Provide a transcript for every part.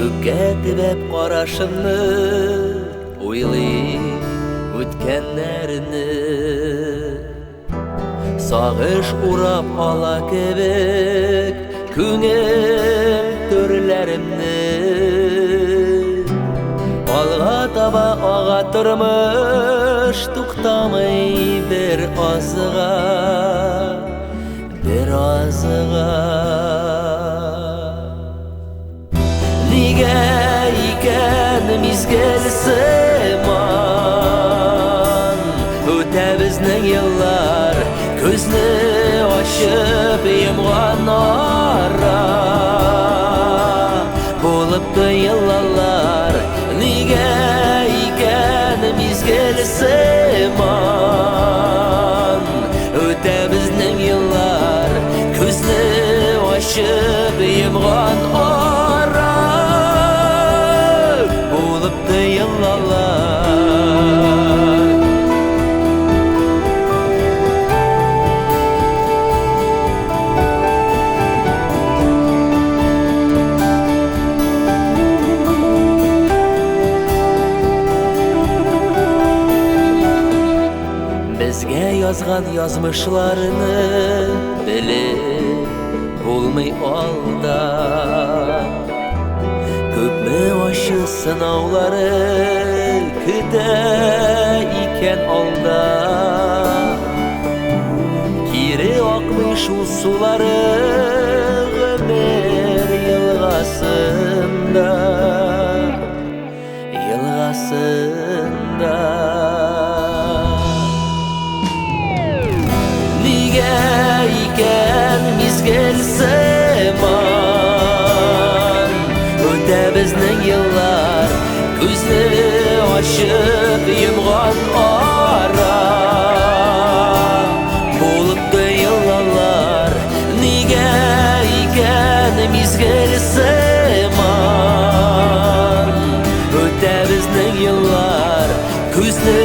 Күккә төбәп карашымны, уйлыйм үткәннәрне. Сагыш урап ала кебек күңел түрләремне. Алга таба ага тормыш, туктамый бер азга, бер азга. Нигә икән мизгел сыман үтә безнең еллар, күзне ачып йомган ара булып тоелалар. Нигә икән мизгел сыман үтә безнең еллар, күзне ачып йомган ара булып тоелалар. Безгә язган язмышларны белеп булмый алда. Күпме ачы сынаулары көтә икән алда. Кире акмый шул сулары гомер елгасында, елгасында. Нигә икән мизгел сыман үтә безнең еллар, күзне ачып йомган ара булып тоелалар. Нигә икән мизгел сыман үтә безнең еллар, күзне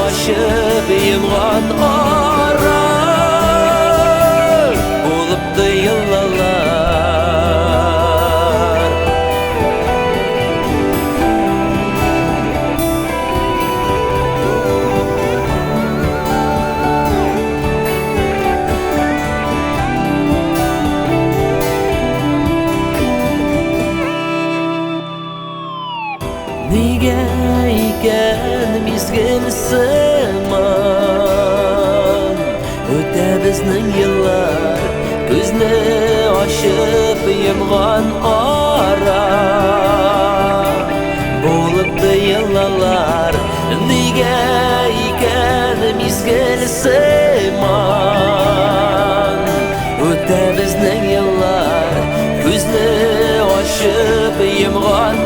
ачып йомган ара булып тоелалар. Нигә икән мизгел сыман үтә безнең еллар, күзне ачып йомган ара булып тоелалар. Нигә икән мизгел сыман үтә безнең еллар, күзне ачып йомган